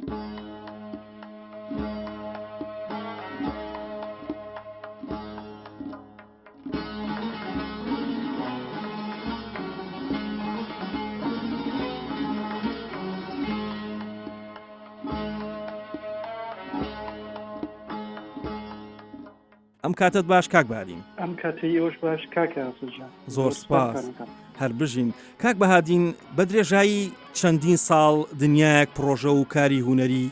ئەم کاتەت باش کاک بەهادین. ئەم کاتەی ئێوەش باش کاک ئاسۆ گیان. زۆر سپاس هەر بژین. کاک بەهادین بە درێژایی چەندین ساڵ دنیایەک پڕۆژە و کاری هونەری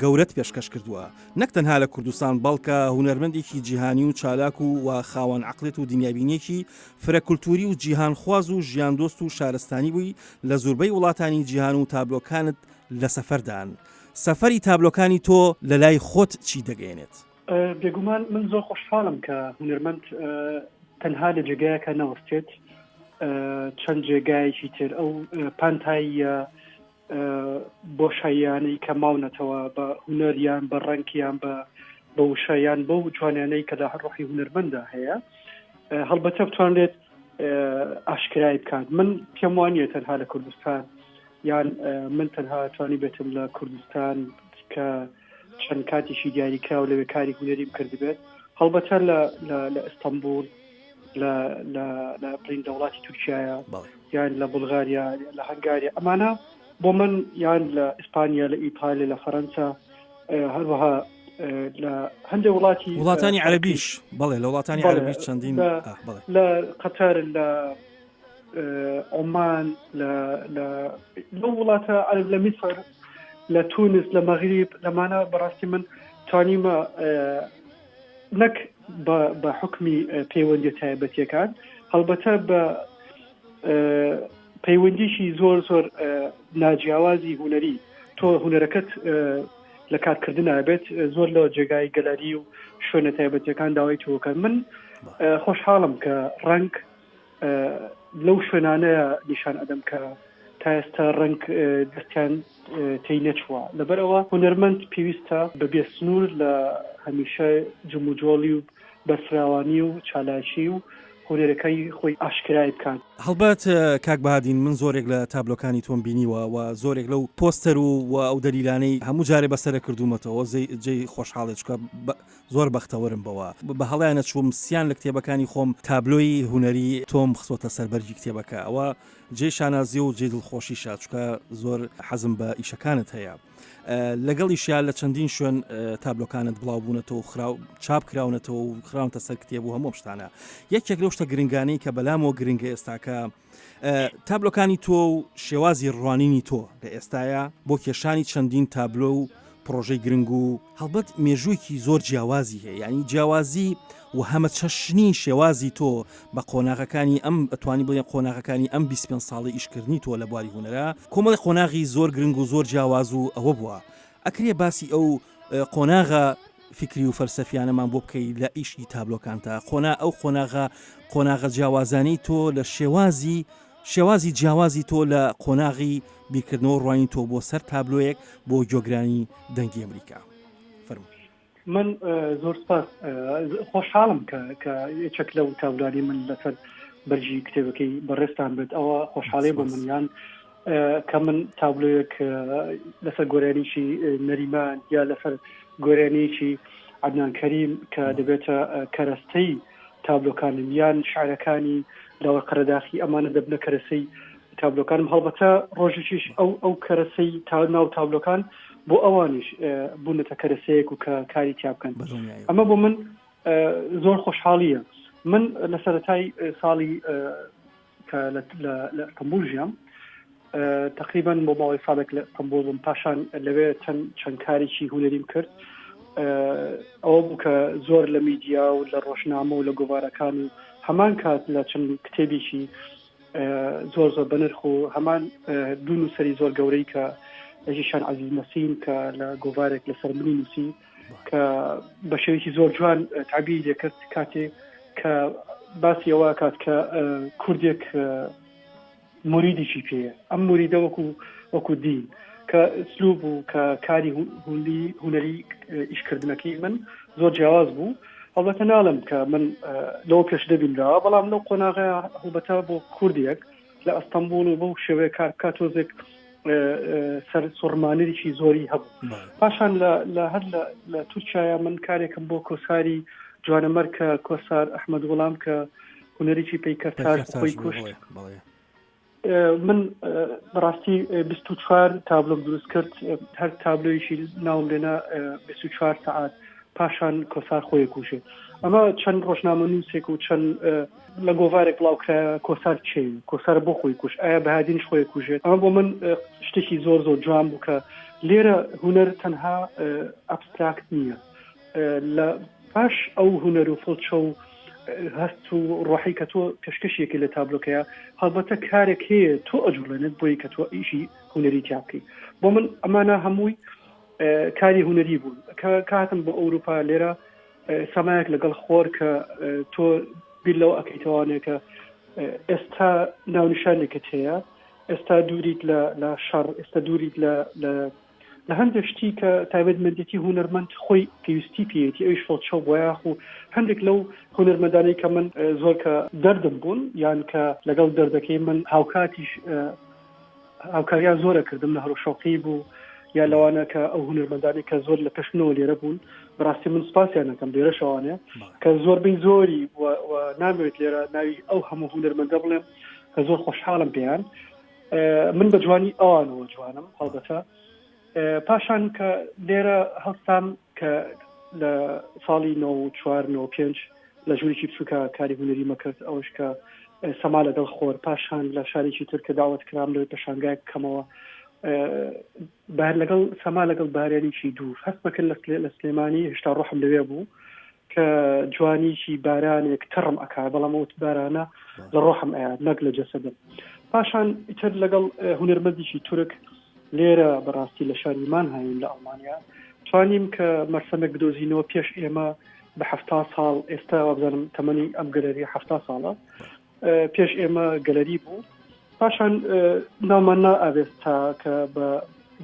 گەورەت پێشکەش کردووە نەک تەنها لە کوردستان بەڵکە هونەرمەندێکی جیهانی و چالاک و و خاوەن عەقڵێت و دنیابینیەکی فرە کولتوری و جیهانخواز و ژیاندۆست و شارستانی بووی لە زوربەی وڵاتانی جیهان و تابلۆکانت لە سەفەردان سەفەری تابلۆکانی تۆ لەلای خۆت چی دەگەیەنێت؟ بێگومان من زۆر خۆشحاڵم کە هونەرمەند تەنها لە جێگایەکە نەوەستێت چەند جێگایەکی تر ئەو پانتاییە بۆشاییانەی کە ماونەتەوە بە هونەر یان بە ڕەنگ یان بە بە وشە یان بەو جوانیانەی کە لە ڕۆحی هونەرمەندا هەیە هەڵبەتە بتوانرێت ئاشکرای بکات من پێم وانە تەنها لە کوردستان یان من تەنها توانی بێتم لە کوردستان کە چەند کاتێکی دیاریکراو لەوێ کاری هونەریم کردبێت هەڵبەتە لە لە ئەستەمبول لە لە لە بڵین لە وڵاتی تورکایە یان لە بولغاریا لە هەنگاریا ئەمانە بۆ من یان لە ئیسپانیا لە ئیتالیا لە فەرەنسا هەروەها لە هەندێک وڵاتی وڵاتانی عەربیش بەڵێ لە وڵاتانی عەربی چەندین لە قەتەر لە عمان لە لەو وڵاتە عەرب لە میسر لە تونس لە مەغریب لەمانە بەڕاستی من توانیمە نەک بە حکمی پەیوەندیە تایبەتیەکان هەڵبەتە بە پەیوەندیشی زۆر زۆر ناجیاوازی هوەری تۆ هوەرەکەت لە کارکردن بێت زۆر لە جێگای گەلەری و شوێنە تایبەتەکان داوای تۆکەن من خۆشحاڵم کە ڕنگ لەو شوێنانەیە نیشان ئەدەم کە تا ئێستا ڕەنگ دەستیان تێی نەچووە لەبەرئەوە هونەرمەند پێویستە بە بێ سنوور لە هەمیشە جموجۆڵی و بەرفراوانی و چالاکی و هونەرەکەی خۆی ئاشکرای بکات. هەڵبەت کاک بەهادین من زۆرێک لە تابلۆکانی تۆم بینیوە و زۆرێک لەو پۆستەر و و ئەو دەلیلانەی هەموو جارێ بەسەرە کردوومەتەوە جێی خۆشحاڵێ چونکە زۆر بەختەوەرم بەوە بە هەڵەیا نەچووم سیان لە کتێبەکانی خۆم تابلۆی هونەری تۆم خستۆتە سەر بەرگی کتێبەکە ئەوە جێی شانازیە و جێی دڵخۆشیشە چونکە زۆر حەزم بە ئیشەکانت هەیە لەگەڵیشیا لە چەندین شوێن تابلۆکانت بڵاو بوونەتەوە خراو چاپ کراونەتەوە و خراونتە سەر کتێب و هەموو شتانە یەکێک لەو شتە گرنگانەی کە بەلامەوە گرنگە ئێستاکە تابلۆکانی تۆ و شێوازی ڕوانینی تۆ لە ئێستایا بۆ کێشانی چەندین تابلۆ و پڕۆژەی گرنگ و هەڵبەت مێژوویەکی زۆر جیاوازی هەیە یانی جیاوازی و هەمەچەشنی شێوازی تۆ بە قۆناغەکانی ئەم ئەتوانی بڵێن قۆناغەکانی ئەم 25 ساڵی ئیشکردنی تۆ لە بواری هونەرا کۆمەڵی قۆناغی زۆر گرنگ و زۆر جیاواز و ئەوە بووە ئەکرێ باسی ئەو قۆناغە فیکری و فەلسەفیانەمان بۆ بکەی لە ئیشی تابلۆکانتا قۆنا ئەو قۆناغە قۆناغە جیاوازانەی تۆ لە شێوازی شێوازی جیاوازی تۆ لە قۆناغی بیرکردنەوە ڕوانین تۆ بۆ سەر تابلۆیەک بۆ گۆگرانی دەنگی ئەمریکا فەرموو. من زۆر سپاس خۆشحاڵم کە کە یەکێک لەو تابلۆانەی من لەسەر بەرگی کتێبەکەی بەڕێزتان بێت ئەوە خۆشحاڵی بۆ من یان کە من تابلۆیەک لەسەر گۆرانیی نەریمان یا لەسەر گۆرانیی عەدنان کەریم کە دەبێتە کەرەستەی تابلۆکانم یان شعرەکانی لاوەر قەرەداخی ئەمانە دەبنە کەرەسەی تابلۆکانم هەڵبەتە ڕۆژێکیش ئەو ئەو کەرەسەی تا ناو تابلۆکان بۆ ئەوانیش بوونەتە کەرەسەیەک و کە کاری تیا بکەن ئەمە بۆ من زۆر خۆشحاڵیە من لە سەرەتای ساڵی کە لە ئەستەمبول ژیام تقریبا بۆ ماوەی ساڵێک لە ئەستەمبول بووم پاشان لەوێ چەند چەند کارێکی هونەریم کرد ئەوە بوو کە زۆر لە میدیا و لە ڕۆژنامە و لە گۆوارەکان و هەمان کات لە چەند کتێبێکی زۆر زۆر بەنرخ و هەمان دوو نووسەری زۆر گەورەی کە ئەژیشان عزیز نەسیم کە لە گۆوارێک لەسەر منی نووسی کە بە شێوەیەکی زۆر جوان تعبیری لێکرد کاتێ کە باسی ئەوە کات کە کوردێک مریدێکی پێیە ئەم مریدە وەکو وەکو دین کە سلوب و کە کاری هولی هونەری ئیشکردنەکەی من زۆر جیاواز بوو هەڵبەتە ناڵم کە من لەوە پێش دەبینراوە بەڵام لەو قۆناغە هەڵبەتە بۆ کوردێک لە ئەستەمبول و بەو شێوەیە کار بکات تۆزێک. سەر سوڕمانەرێکی زۆری هەبوو. پاشان لە هەر لە تورکیاە من کارێکم بۆ کۆساری جوانەمەر کە کۆسار ئەحمەد وڵام کە هونەرێکی پەیکەرتاش خۆی کوشت. من بەڕاستی 24 تابلۆم دروست کرد هەر تابلۆیشی ناوم لێنا 24 سەعات پاشان کۆسار خۆی کوژێ ئەمە چەند ڕۆژنامە نووسێک و چەند لە گۆڤارێک بڵاوکرایە کۆسار چێ کۆسار بۆ خۆی کوش ئایا بەهادینش خۆی کوژێت ئەمە بۆ من شتێکی زۆر زۆر جوان بوو کە لێرە هوەر تەنها ئەبستراکت نییە لە پاش ئەو هوەر و فڵچە و هەست و ڕۆحی کە تۆ پێشکەشیەکی لە تابلۆکەیە هەڵبەتە کارێک هەیە تۆ ئەجوڵێنێت بۆی کە تۆ ئیشی هوەری تیا بکەیت بۆ من ئەمانە هەمووی کاری هوەری بوون کە کاتم بۆ ئەوروپا لێرە سەمایەک لەگەڵ خۆر کە تۆ بیر لەوە ئەکەیتەوانێ کە ئێستا ناونیشانێکت هەیە ئێستا دووریت لە لە شەڕ ئێستا دووریت لە لە لە هەندێک شتی کە تایبەتمەندێتی هونەرمەند خۆی پێویستی پێیەتی ئەویش فڵچە و بۆیاخ و هەندێک لەو هونەرمەندانەی کە من زۆر کە دەردم بوون یان کە لەگەڵ دەردەکەی من هاوکاتیش هاوکاریان زۆرە کردم لە هەرو شەوقی بوو یا لەوانە کە ئەو هونەرمەندانی کە زۆر لە پێش منەوە لێرە بوون بەڕاستی من سپاسیان دەکەم لێرە شەوانێ کە زۆربەی زۆری و نامەوێت لێرە ناوی ئەو هەموو هونەرمەندە بڵێم کە زۆر خۆشحاڵم پێیان من بە جوانی ئەوانەوە جوانم هەڵبەتە پاشان کە لێرە هەڵسام کە لە ساڵی 94 95 لە ژوورێکی بچووکە کاری هونەری مەکرد ئەوش کە سەما لەگەڵ خۆر پاشان لە شارێکی تر کە داوت کرام لەوێ پێشانگایەک بکەمەوە بار لەگەڵ سەما لەگەڵ بارێنێکی دوور هەست بکرد لە سلێمانی هێشتا ڕۆحم لەوێ بوو کە جوانیی بارانێک تەڕم ئەکا بەڵام ئەو بارانە لە ڕۆحم ئەیا نەک لە جەسەدم پاشان ئیتر لەگەڵ هونەرمەندێکی تورک لێرە بەڕاستی لە شاری مانهایم لە ئەڵمانیا توانیم کە مەرسەمێک بدۆزینەوە پێش ئێمە بە حەفتا ساڵ ئێستا وابزانم تەمەنی ئەم گەلەری حەفتا ساڵە پێش ئێمە گەلەری بوو پاشان ناومان نا ئاوێستا کە بە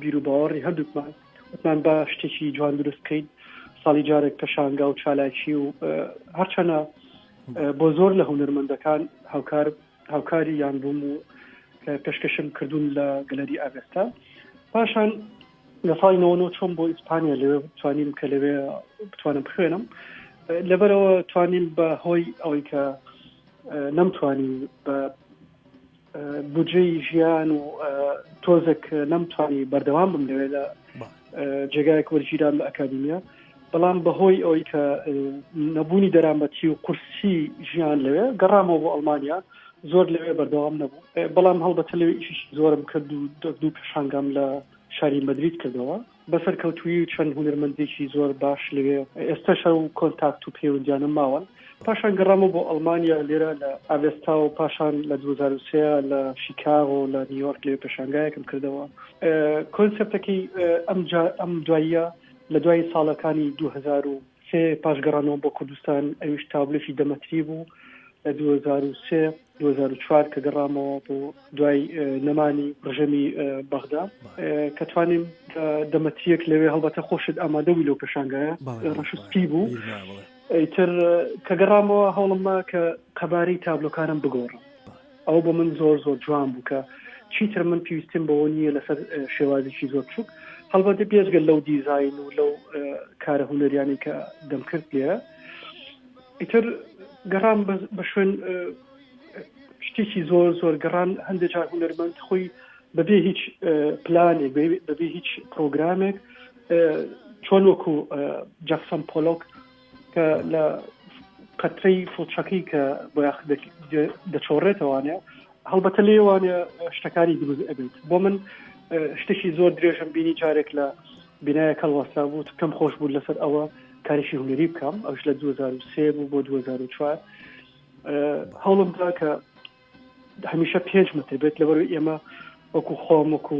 بیر و باوەڕی هەردووکمان وتمان با شتێکی جوان دروست بکەین ساڵی جارێک پێشانگا و چالاکی و هەرچەنە بۆ زۆر لە هونەرمەندەکان هاوکار هاوکاری یان بووم و پێشکەشم کردوون لە گەلەری ئاوێستا پاشان لە ساڵی 99 چۆم بۆ ئیسپانیا لەوێ توانیم کە لەوێ بتوانم بخوێنم لەبەرەوە توانیم بە هۆی ئەوەی کە نەمتوانی بە بودجەی ژیان و تۆزێک نەمتوانی بەردەوام بم لەوێ لە جێگایەک وەرگیرام لە ئەکادیمیا بەڵام بەهۆی ئەوەی کە نەبوونی دەرامەتی و قورسی ژیان لەوێ گەڕامەوە بۆ ئەڵمانیا زۆر لەوێ بەردەوام نەبوو بەڵام هەڵبەتە لەوێ ئیشیشی زۆرم کرد و دوو پێشانگام لە شاری مەدرید کردەوە بەسەر کەوتووی و چەند هونەرمەندێکی زۆر باش لەوێ ئێستەش ئەو کۆنتاکت و پەیوەندیانە ماون. پاشان گەڕامەوە بۆ ئەڵمانیا لێرە لە ئاڤێستا و پاشان لە 2003 لە شیکاغۆ لە نیویۆرک لەوێ پێشانگایەکم کردەوە. کۆنسێپتەکەی ئەم جا ئەم دواییە لە دوای ساڵەکانی 2003 پاش گەڕانەوە بۆ کوردستان ئەویش تابلۆکی دە مەتری بوو لە 2003 2004 کە گەڕامەوە بۆ دوای نەمانی ڕژێمی بەغدا کە توانیم دەمەتریەک لەوێ هەڵبەتە خۆشت ئامادەبووی لەو پێشانگایە ڕەش و سپی بوو ئیتر کە گەڕامەوە هەوڵمما کە قەبارەی تابلۆکانم بگۆڕم ئەو بۆ من زۆر زۆر جوان بوو کە چیتر من پێویستیم بەوە نییە لەسەر شێوازێکی زۆر بچووک هەڵبەتە بێجگە لەو دیزین و لەو کارە هونەریانەی کە دەمکرد لێرە ئیتر گەڕام بە شوێن شتێکی زۆر زۆر گەڕان هەندێک جار هونەرمەند خۆی بەبێ هیچ پلانێک بەبێ هیچ پرۆگرامێک چۆن وەکو جاکسۆن پۆلۆک کە لە قەترەی فڵچەکەی کە بۆیاخ دەچۆڕێتەوانە هەڵبەتە لێوانە شتەکانی دروست ئەبێت بۆ من شتێکی زۆر درێژم بینی جارێک لە بینایەک هەڵوەسا بوو پێم خۆش بوو لەسەر ئەوە کارێکی هونەری بکەم ئەوش لە 2003 بوو بۆ 2004 هەوڵم دا کە هەمیشە پێنج متر بێت لەبەرەوەی ئێمە وەکو خۆم وەکو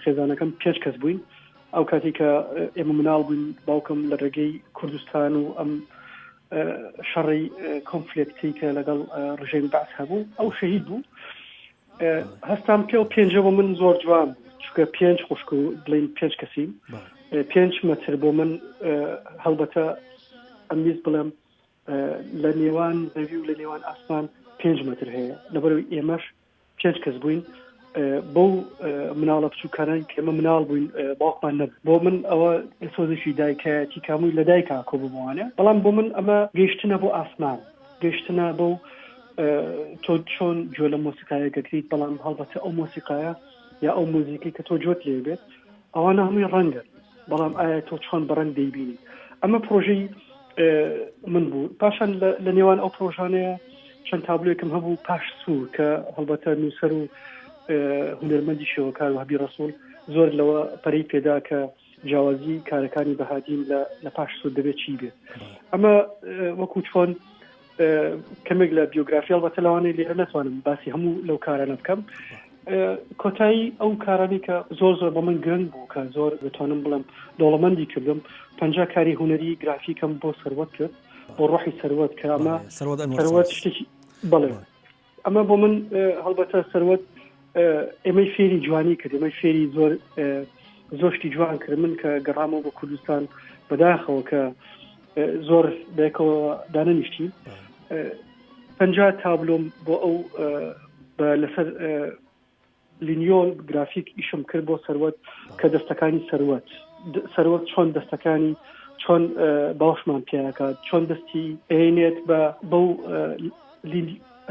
خێزانەکەم پێنج کەس بووین ئەو کاتی کە ئێمە مناڵ بووین باوکم لە ڕێگەی کوردستان و ئەم شەڕی کۆنفلێکتی کە لەگەڵ ڕژێمی بەعس هەبوو ئەو شەهید بوو هەستام پێ و پێنجە بۆ من زۆر جوان بوو چونکە پێنج خوشک و بڵین پێنج کەسین پێنج مەتر بۆ من هەڵبەتە ئەمویست بڵێم لە نێوان زەوی و لە نێوان ئاسمان پێنج مەتر هەیە لەبەرەوەی ئێمەش پێنج کەس بووین. بەو مناڵە بچووکانەی کە ئێمە مناڵ بووین باوکمان نەبوو بۆ من ئەوە سۆزێکی دایکایەتی کامووی لە دایکا کۆ ببووانە بەڵام بۆ من ئەمە گەیشتنە بۆ ئاسمان گەیشتنە بەو تۆ چۆن گوێ لە مۆسیقایە گەگریت بەڵام هەڵبەتە ئەو مۆسیقایە یا ئەو موزیکی کە تۆ جۆت لێ بێت ئەوانە هەمووی ڕەنگە بەڵام ئایا تۆ چۆن بە ڕەنگ دەیبینی ئەمە پرۆژەی من بوو پاشان لە نێوان ئەو پرۆژانەیە چەند تابلوێکم هەبوو پاش سوور کە هەڵبەتە نووسەر و هونەرمەندی شێوەکار و هەبی ڕسوول زۆر لەوە پەرەی پێدا کە جیاوازی کارەکانی بەهادین لە پاش سوور دەبێت چی بێت ئەمە وەکو چۆن کەمێک لە بیۆگرافی هەڵبەتە لەوانەیە لێرە نەتوانم باسی هەموو لەو کارانە بکەم کۆتایی ئەو کارانی کە زۆر زۆر بە من گرنگ بوو کە زۆر دەتوانم بڵێم دەوڵەمەندی کردم پ کاری هوەری گرافیکەم بۆ سەروەت کرد بۆ ڕۆحی سەروەت کە ئەمە سەروەت شتێکی بڵێ ئەمە بۆ من هەڵبەتە سەروەت ئێمەی فێری جوانی کرد ئێمەی فێری زۆر زۆر شتی جوان کرد من کە گەڕامەوە بۆ کوردستان بەداخەوە کە زۆر بەیەکەوە دانەنیشتین پ تابلۆم بۆ ئەو لەسەر لینیۆل گرافیک ئیشم کرد بۆ سەروەت کە دەستەکانی سەروەت سەروەت چۆن دەستەکانی چۆن باوشمان پیاکات چۆن دەستی ئەینێت بە بەو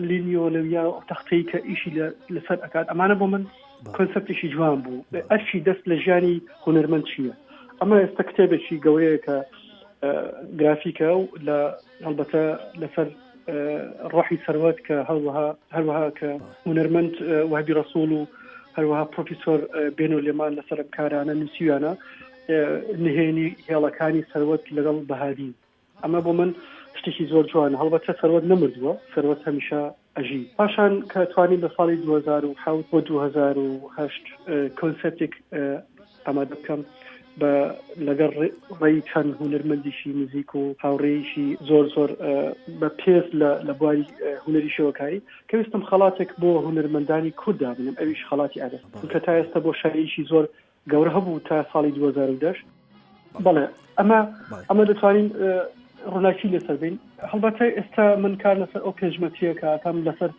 لینیۆلەویا تەختەی کە ئیشی لەسەر ئەکات ئەمانە بۆ من کۆنسپتێکی جوان بوو ئەرکی دەست لە ژیانی هونەرمەند چییە ئەمە ئێستا کتێبێکی گەورەیە کە گرافیکە و لە هەڵبەتە لەسەر ڕۆحی سەروەت کە هەروەها هەروەها کە هونەرمەند وهبی ڕسوڵ و هەروەها پرۆفیسۆر بێنۆ لێمان لەسەر ئەم کارانە نووسیویانە نهێنی هێڵەکانی سەروەت لەگەڵ بەهادین ئەمە بۆ من شتێکی زۆر جوانە هەڵبەتە سەروەت نەمردووە سەروەت هەمیشە ئەژی پاشان کە توانیم لە ساڵی 2007 بۆ 2008 کۆنسێپتێک ئامادە بکەم بە لەگەڵ ڕێی چەند هونەرمەندیشی نزیک و هاوڕێیشی زۆر زۆر بە پێز لە بواری هونەری شێوەکاری کە ویستم خەڵاتێک بۆ هونەرمەندانی کورد دابنێم ئەویش خەڵاتی ئەرێ کە تا ئێستا بۆ شایەکی زۆر گەورە هەبوو تا ساڵی 2010 بەڵێ ئەمە ئەمە دەتوانین ڕووناکی لەسەر بین هەڵبەتە ئێستا من کار لەسەر ئەو پێشمەتیە کە ئەکەم لەسەر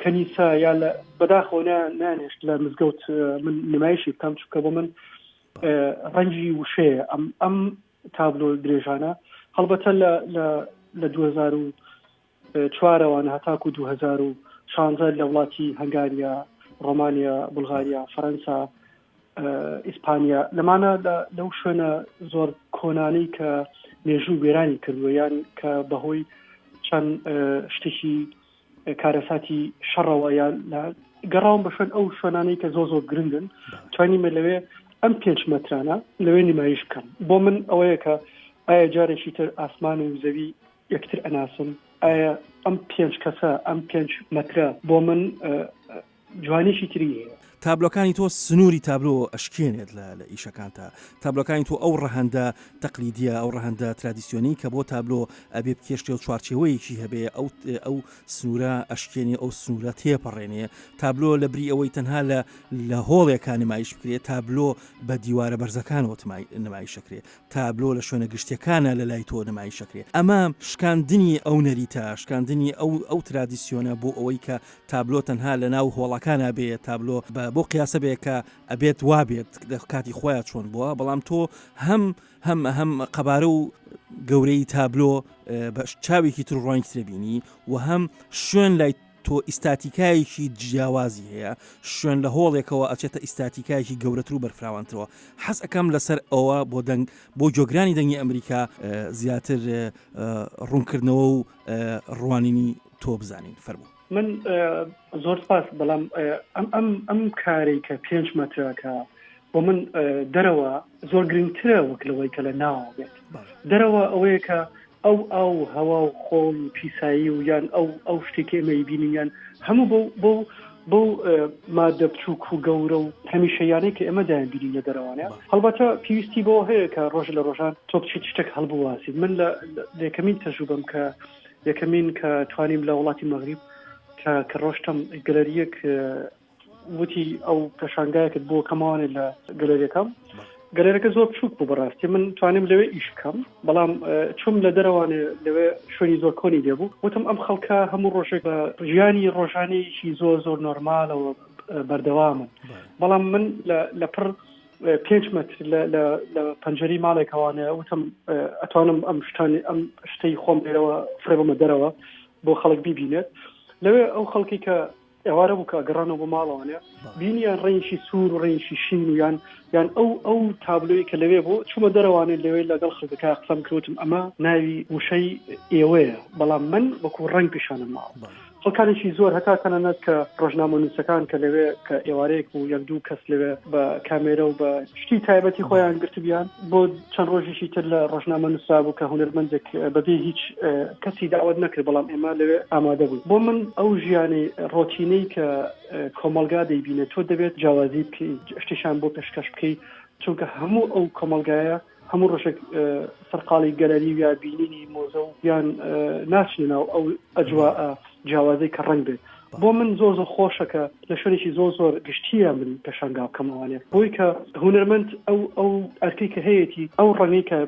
کەنیسە یا لە بەداخەوە نانێشت لە مزگەوت من نمایشی بکەم چونکە بۆ من ڕەنگی وشەیە ئەم ئەم تابلۆ درێژانە هەڵبەتە لە لە 2000 چوارەوانە هەتاکو 2016 لە وڵاتی هەنگاریا ڕۆمانیا بولغاریا فەرەنسا ئیسپانیا لەمانە لەو شوێنە زۆر کۆنانەی کە مێژوو وێرانی کردووە یان کە بەهۆی چەند شتێکی کارەساتی شەڕەوە یان لە گەڕاوم بە شوێن ئەو شوێنانەی کە زۆر زۆر گرنگن توانیمە لەوێ ئەم پێنج مەترانە لەوێ نمایش بکەم بۆ من ئەوەیە کە ئایا جارێکی تر ئاسمان و زەوی یەکتر ئەناسن ئایا ئەم پێنج کەسە ئەم پێنج مەترە بۆ من جوانیی تری هەیە. تابلۆکانی تۆ سنووری تابلۆ ئەشکێنێت لە لە ئیشەکانتا، تابلۆکانی تۆ ئەو ڕەهەندە تەقلیدیە، ئەو ڕەهەندە ترادیسیۆنەی کە بۆ تابلۆ ئەبێ بکێشرێ و چوارچێوەیەکی هەبێ ئەو ئەو سنوورە ئەشکێنێ ئەو سنوورە تێپەڕێنێ، تابلۆ لە بری ئەوەی تەنها لە لە هۆڵێکا نمایش بکرێ، تابلۆ بە دیوارە بەرزەکانەوە نمایش ئەکرێ. تابلۆ لە شوێنە گشتیەکانا لە لای تۆ نمایش ئەکرێ ئەمە شکاندنی ئەو نەریتە شکاندنی ئەو ئەو ترادیسیۆنە بۆ ئەوەی کە تابلۆ تەنها لە ناو هۆڵەکانا بێ تابلۆ بە بۆ قیاسە بێ کە ئەبێت وا بێت لە کاتی خۆیا چۆن بووە بەڵام تۆ هەم هەم هەم قەبارە و گەورەی تابلۆ بە چاوێکی تر ڕوانگی ترە بینی و هەم شوێن لای تۆ ئیستاتیکایەکی جیاوازی هەیە، شوێن لە هۆڵێکەوە ئەچێتە ئیستاتیکایەکی گەورەتر و بەرفراوانترەوە. حەز ئەکەم لەسەر ئەوە بۆ دەنگ بۆ گوێگرانی دەنگی ئەمریکا زیاتر ڕوونکردنەوە و ڕوانینی تۆ بزانین. فەرموو. من زۆر سپاس بەڵام ئەم ئەم ئەم کارەی کە پێنج مەترە کە بۆ من دەرەوە زۆر گرنگترە وەک لەوەی کە لە ناوەوە بێت دەرەوە ئەوەیە کە ئەو ئاو و هەوا و خۆڵ و پیسایی و یان ئەو ئەو شتێک کە ئێمە ئەیبینین یان هەموو بەو بەو بەو مادە بچووک و گەورە و هەمیشەیانەی کە ئێمە دایانبینین لە دەرەوانە هەڵبەتە پێویستی بەوە هەیە کە ڕۆژ لە ڕۆژان تۆ بچیت شتێک هەڵبواسیت من لە یەکەمین تەجروبەم کە یەکەمین کە توانیم لە وڵاتی مەغریب کە کە ڕۆشتم گەلەریەک وتی ئەو پێشانگایەکت بۆ کەماوانێ لە گەلەریەکەم گەلەرەکە زۆر بچووک بوو بەڕاستی من توانیم لەوێ ئیش بکەم بەڵام چوم لە دەرەوانێ لەوێ شوێنی زۆر کۆنی لێبوو وتم ئەم خەڵکە هەموو ڕۆژێک بە ژیانی ڕۆژانەیەکی زۆر زۆر نۆرمالەوە. بەردەوامن بەڵام من لە پڕ پێنج مەتر لە پەنجەری ماڵێکەوانە وتم ئەتوانم ئەم شتانی ئەم شتەی خۆم لێرەوە فرێ بمە دەرەوە بۆ خەڵک بیبینێت لەوێ ئەو خەڵکی کە ئێوارە بوو کە گەڕانەوە بۆ ماڵەوانە بینیان ڕەنگی سوور و ڕەنگی شین و یان یان ئەو ئەو تابلۆی کە لەوێ بوو چوومە دەرەوانێ لەوێ لەگەڵ خەڵکەکە قسەم کردم ئەمە ناوی وشەی ئێوەیە بەڵام من وەکو ڕەنگ پیشانم ماوە خەڵکانێکی زۆر هەتا تەنانەت کە ڕۆژنامەنووسەکان کە لەوێ کە ئێوارەیەک بوو یەک دوو کەس لەوێ بە کامێرە و بە شتی تایبەتی خۆیان گرتبیان بۆ چەند ڕۆژێکی تر لە ڕۆژنامە نووسرابوو کە هونەرمەندێک بەبێ هیچ کەسی داوت نەکرد بەڵام ئێمە لەوێ ئامادە بووین بۆ من ئەو ژیانی ڕۆتینەی کە کۆمەڵگا دەیبینێت تۆ دەبێت جیاوازی بکەیت شتیشان بۆ پێشکەش بکەیت چونکە هەموو ئەو کۆمەڵگایە هەموو ڕۆژێک سەرقاڵی گەلەری و یا بینینی مۆزە و یان ناچنە ناو ئەو ئەجوا جیاوازی کە ڕەنگ بێت بۆ من زۆر زۆر خۆشە کە لە شوێنێکی زۆر زۆر گشتیە من پێشانگا بکەمەوانێ بۆی کە هونەرمەند ئەو ئەو ئەرکەی کە هەیەی ئەو ڕەنگەی کە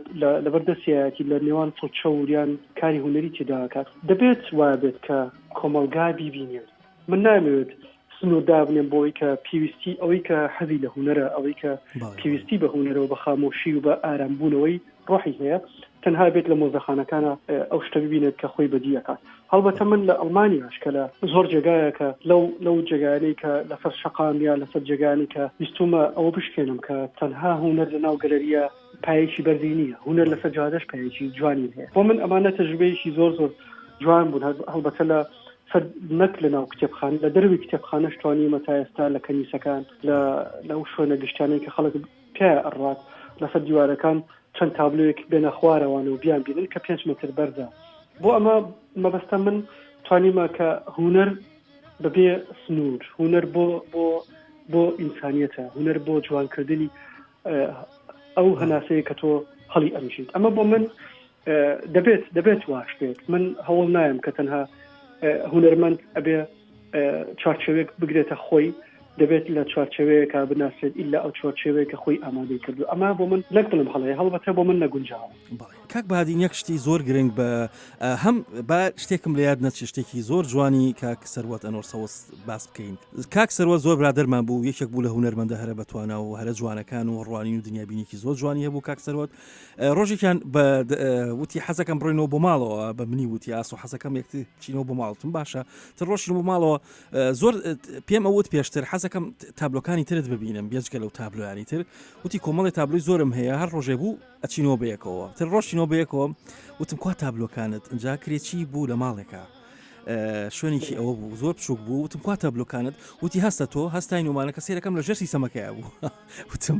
لەبەر دەستیایەتی لە نێوان فڵچە و یان کاری هونەری تێداکات دەبێت وایە بێت کە کۆمەڵگا بیبینێت من نامەوێت سنوور دابنێم بۆ ئەوەی کە پێویستی ئەوەی کە حەزی لە هونەرە ئەوەی کە پێویستی بە هونەرەوە بە خامۆشی و بە ئارامبوونەوەی ڕۆحی هەیە تەنها بێت لە مۆزەخانەکانە ئەو شتە ببینێت کە خۆی بەدی ئەکات هەڵبەتە من لە ئەڵمانیاش کە لە زۆر جێگایە کە لەو لەو جێگایانەی کە لەسەر شەقام یا لەسەر جێگانی کە ویستومە ئەوە بشکێنم کە تەنها هونەر لە ناو گەلەریە پایەکی بەرزی نییە هونەر لەسەر جادەش پایەکی جوانی هەیە بۆ من ئەمانە تەجروبەیەکی زۆر زۆر جوان بوون هەڵبەتە لە سەر نەک لە ناو کتێبخانە لە دەروی کتێبخانەش توانیومە تا ئێستا لە کەنیسەکان لە لەو شوێنە گشتانەی کە خەڵک پێ ئەڕات لەسەر دیوارەکان چەند تابلۆیەک بێنە خوارەوان و بیان بینن کە پێنج مەتر بەرزە بۆ ئەمە مەبەستە من توانیمە کە هونەر بەبێ سنوور هونەر بۆ بۆ بۆ ئینسانیەتە هونەر بۆ جوانکردنی ئەو هەناسەیە کە تۆ هەڵی ئەمژیت ئەمە بۆ من دەبێت دەبێت واش بێت من هەوڵ نایم کە تەنها هونەرمەند ئەبێ چوارچێوەیەک بگرێتە خۆی دەبێت لە چوارچێوەیەکە بناسێت ئللا ئەو چوارچێوەیە کە خۆی ئامادەی کردو ئەمە بۆ من نەک بڵم هەڵەیە هەڵبەتە بۆ من نەگونجاوە. کاک بەهادین یەک شتی زۆر گرنگ بە هەم با شتێکم لە یاد نەچێت شتێکی زۆر جوانی کاک سەروەت ئەنۆر سەوز باس بکەین کاک سەروەت زۆر برادەرمان بوو یەکێک بوو لە هونەرمەندە هەرە بەتوانا و هەرە جوانەکان و ڕوانین و دنیابینێکی زۆر جوانی هەبوو کاک سەروەت ڕۆژێکیان بە وتی حەزەکەم بڕۆینەوە بۆ ماڵەوە بە منی وتی ئاسۆ حەزەکەم یەکتر چینەوە بۆ ماڵتم باشە تر ڕۆشین بۆ ماڵەوە زۆر پێم ئەوت پێشتر حەزەکەم تابلۆکانی ترت ببینم بێجگە لەو تابلۆیانی تر وتی کۆمەڵی تابلۆی زۆرم هەیە هەر ڕۆژێ بوو ئەچینەوە بەیەکەوە تر ڕۆشتینەوە بەیەکەوە وتم کوا تابلۆکانت ئینجا کرێچی بوو لە ماڵێکا شوێنێکی ئەوە بوو زۆر بچوک بوو وتم کوا تابلۆکانت وتی هەستە تۆ هەستای نومانەکە سێرەکەم لە ژێر سیسەمەکەیا بوو وتم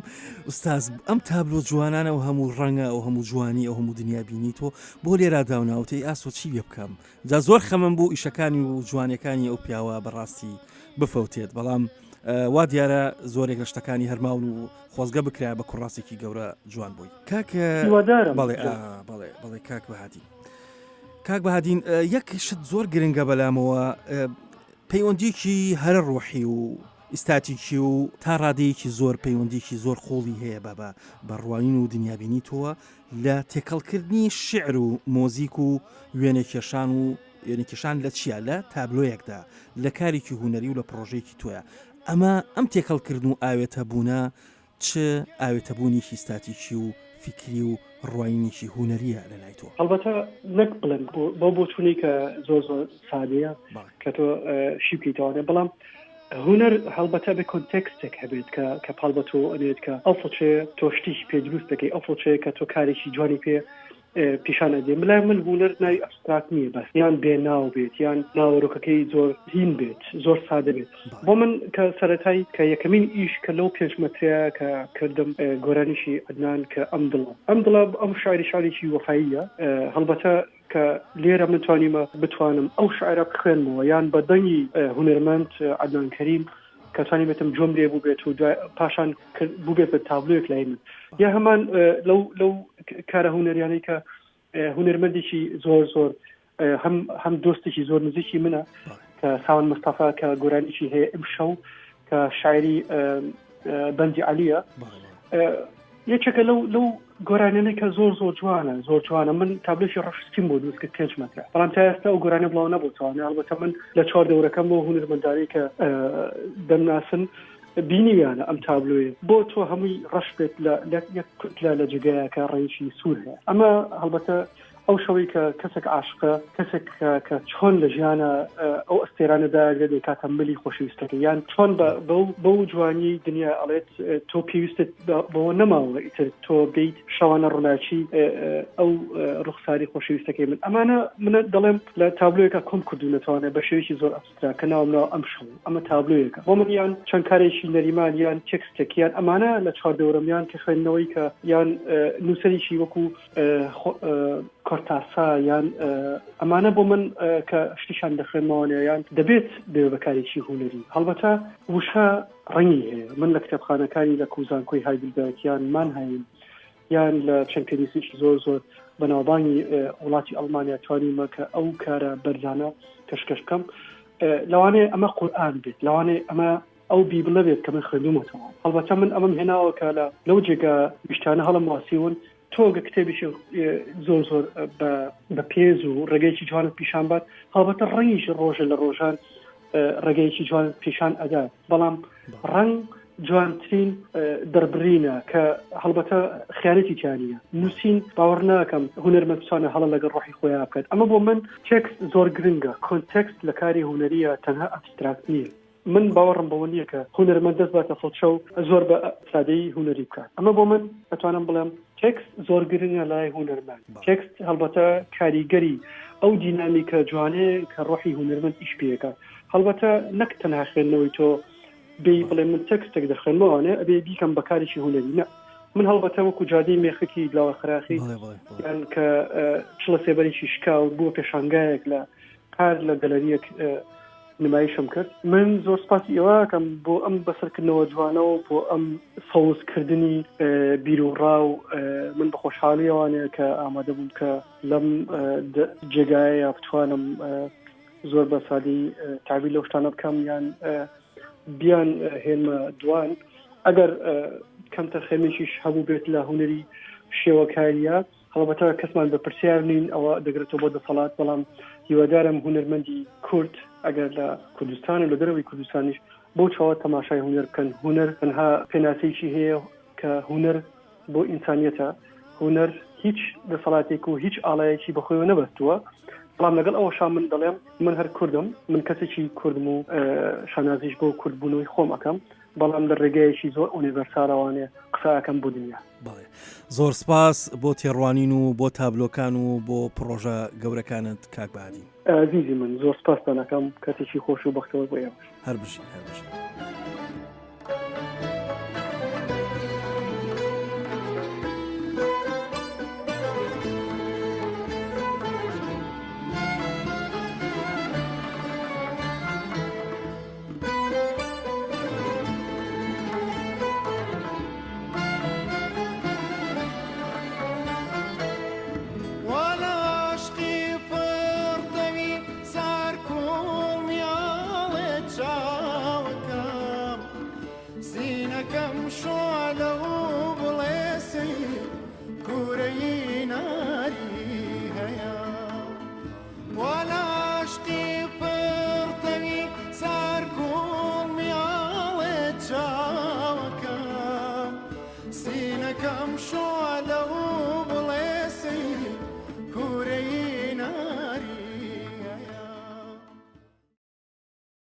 ئوستاز ئەم تابلۆ جوانانە و هەموو ڕەنگە ئەو هەموو جوانی ئەو هەموو دنیا بینی تۆ بۆ لێرا داوناوتەی ئاسۆ چی لێ بکەم جا زۆر خەمم بوو ئیشەکانی و جوانیەکانی ئەو پیاوە بەڕاستی بفەوتێت بەڵام وا دیارە زۆرێک لە شتەکانی هەرماون و خۆزگە بکرا بە کوڕاسێکی گەورە جوان بووی کاک بەڵێ بەڵێ بەڵێ کاک بەهادین کاک بەهادین یەک شت زۆر گرنگە بەلامەوە پەیوەندیکی هەرە ڕۆحی و ئیستاتیکی و تا ڕادەیەکی زۆر پەیوەندیکی زۆر قوڵی هەیە بە بە بە ڕوانین و دنیابینی تۆوە لە تێکەڵکردنی شیعر و مۆزیک و وێنەکێشان و وێنەکێشان لە چیا لە تابلۆیەکدا لە کارێکی هونەری و لە پڕۆژەیەکی تۆیە ئەمە ئەم تێکەڵکردن و ئاوێتەبوونە چ ئاوێتەبوونێکی ستاتیکی و فیکری و ڕواینێکی هونەریە لە لای تۆ؟ هەڵبەتە نەک بڵێم بەو بۆچوونەی کە زۆر زۆر سادەیە کە تۆ شی بکەیتەوانێ بەڵام هونەر هەڵبەتە بێ کۆنتێکستێک هەبێت کە کە پاڵ بە تۆ ئەنێت کە ئەو فڵچەیە تۆ شتێکی پێ دروست دەکەی ئەو فڵچەیە کە تۆ کارێکی جوانی پێ پیشان ئەدێ لای من هونەر ناوی ئەبستراکت نییە بەس یان بێ ناو بێت یان ناوەرۆکەکەی زۆر هین بێت زۆر سادە بێت بۆ من کە سەرەتای کە یەکەمین ئیش کە لەو پێنج مەترەیە کە کردم گۆرانیشی عەدنان کە ئەم دڵە ئەم دڵە ئەم شعری شعرێکی وەفاییە هەڵبەتە کە لێرە من توانیمە بتوانم ئەو شعرە بخوێنمەوە یان بە دەنگی هونەرمەند عەدنان کەریم کە توانیبێتم گوێم لێ بووبێت و دوای پاشان بووبێت بە تابلۆیەک لای من یا هەمان لەو لەو کارە هونەریانەی کە هونەرمەندێکی زۆر زۆر هەم هەم دۆستێکی زۆر نزیکی منە کە ساوان مستەفا کە گۆرانیی هەیە ئمشەو کە شاعری بەندی عەلیە. یەکێکە لەو لەو گۆرانیانەی کە زۆر زۆر جوانە زۆر جوانە من تابلۆی ڕەشسپیم بۆ دروست کرد 5 مەترە بەڵام تا ئێستا ئەو گۆرانیە بڵاو نەبووتەوە هەڵبەتە من لە چوار دەورەکەم بۆ هونەرمەندانی کە دەمناسن بینیویانە ئەم تابلۆیە بۆ تۆ هەمووی ڕەش بێت لە یەک کوتلە لە جێگایەکە ڕەنگی سوور هەیە ئەمە هەڵبەتە ئەو شەوەی کە کەسێک عاشقە کەسێک کە چۆن لە ژیانە ئەو ئەستێرانە داگرێت دەیکاتە ملی خۆشەویستەکە یان چۆن بەو جوانی دنیا ئەڵێت تۆ پێویستت بەوە نەماوە ئیتر تۆ بیت شەوانە ڕووناکی ئەو ڕوخساری خۆشەویستەکەی من ئەمانە منە دەڵێم لە تابلۆیەکە کۆم کردوونەتوانێت بە شێوەیەکی زۆر ئەبستراکت کە ناوم ناو ئەم شەو ئەمە تابلۆیەکە بۆ من یان چەند کارێکی نەریمان یان تێکستێک یان ئەمانە لە چواردەورم یان کە خوێندنەوەی کە یان نووسەرێکی وەکو کۆرتاسا یان ئەمانە بۆ من کە شتیشان دەخوێنمەوەێ یان دەبێت بێ بەکارێکی هوەری هەڵبەتە وشە ڕەنگی هەیە من لە کتێبخانەکانی لە کوزانکۆی هایدلبەرگ یان مانهایم یان لە چەند کەنیسێکی زۆر زۆر بەناوبانگی وڵاتی ئەڵمانیا توانیمە کە ئەو کارە بەرزانە پێشکەش بکەم لەوانەیە ئەمە قورئان بێت لەوانەیە ئەمە ئەو بیبلە بێت کە من خوێندومەتەوە هەڵبەتە من ئەمەم هێناوە کە لە لەو جێگا گشتانە هەڵم واسیون تۆ گە کتێبێکی زۆر زۆر بە پێز و ڕێگەیەکی جوانت پیشان بات هەڵبەتە ڕەنگیش ڕۆژە لە ڕۆژان ڕێگەیەکی جوان پیشان ئەدات بەڵام ڕەنگ جوانترین دەربڕینە کە هەڵبەتە خیانەتی تیانە نووسین باوەڕ ناکەم هونەرمەند بتوانێت هەڵە لەگەڵ ڕۆحی خۆیان بکات ئەمە بۆ من تێکست زۆر گرنگە کۆنتێکست لە کاری هونەریە تەنها ئەبستراکت نییە من باوەڕم بەوە نییە کە هونەرمەند دەست باتە فڵچە و زۆر بە سادەیی هونەری بکات ئەمە بۆ من ئەتوانم بڵێم تێکست زۆر گرنگە لای هونەرمەند تێکست هەڵبەتە کاریگەری ئەو دینامیکە جوانەیە کە ڕۆحی هونەرمەند ئیش پێکات هەڵبەتە نەک تەنها خوێندنەوەی تۆ بێی بڵێ من تێکستێک دەخوێنمەوانێ ئەبێ بیکەم بە کارێکی هونەری نە من هەڵبەتە وەکو جادەی مێخەکی لاوە خراخی یان کە چڵە سێبەرێکی شکاو بووە پێشانگایەک لە کار لە گەلەریەک نمایشم کرد من زۆر سپاسی ئێوەکەم بۆ ئەم بەسەرکردنەوە جوانەوە بۆ ئەم سەوزکردنی بیرروڕا و من بە خۆشحاڵیەوانەیە کە ئامادە بووم کە لەم جێگایە بتوانم زۆر بە سادی تعبیر لەو شتانە بکەم یان بیان هێنمە دوان ئەگەر کەمتەرخەمێکیش هەبوو بێت لە هونەری شێوەکاریە هەڵبەتە کەسمان بە پرسیار نین ئەوە دەگرێتەوە بۆ دەسەڵات بەڵام هیوادارم هونەرمەندی کورد ئەگەر لە کوردستان و لە دەرەوەی کوردستانیش بۆ چاوە تەماشای هونەر بکەن هونەر تەنها پێناسەیەکی هەیە کە هونەر بۆ ئینسانیەتە هونەر هیچ دەسەڵاتێک و هیچ ئاڵایەکی بەخۆیەوە نەبەستووە بەڵام لەگەڵ ئەوەشا من دەڵێم من هەر کوردم من کەسێکی کوردم و شانازیش بۆ کوردبوونەوەی خۆم ئەەکەم بەڵام لە ڕێگەیەکی زۆر ئۆنیڤەرسالەوانێ قسە ئەکەم بۆ دنیا. بەڵێ زۆر سپاس بۆ تێڕوانین و بۆ تابلۆکان و بۆ پڕۆژە گەورەکانت کاک بەهادین. ئازیزی من زۆر سپاستان ئەکەم کاتێکی خۆش و بەختەوەر بۆ ئێوەش. هەر بژین هەر بژین. سینەکەم شۆلە و بڵێسی کورەی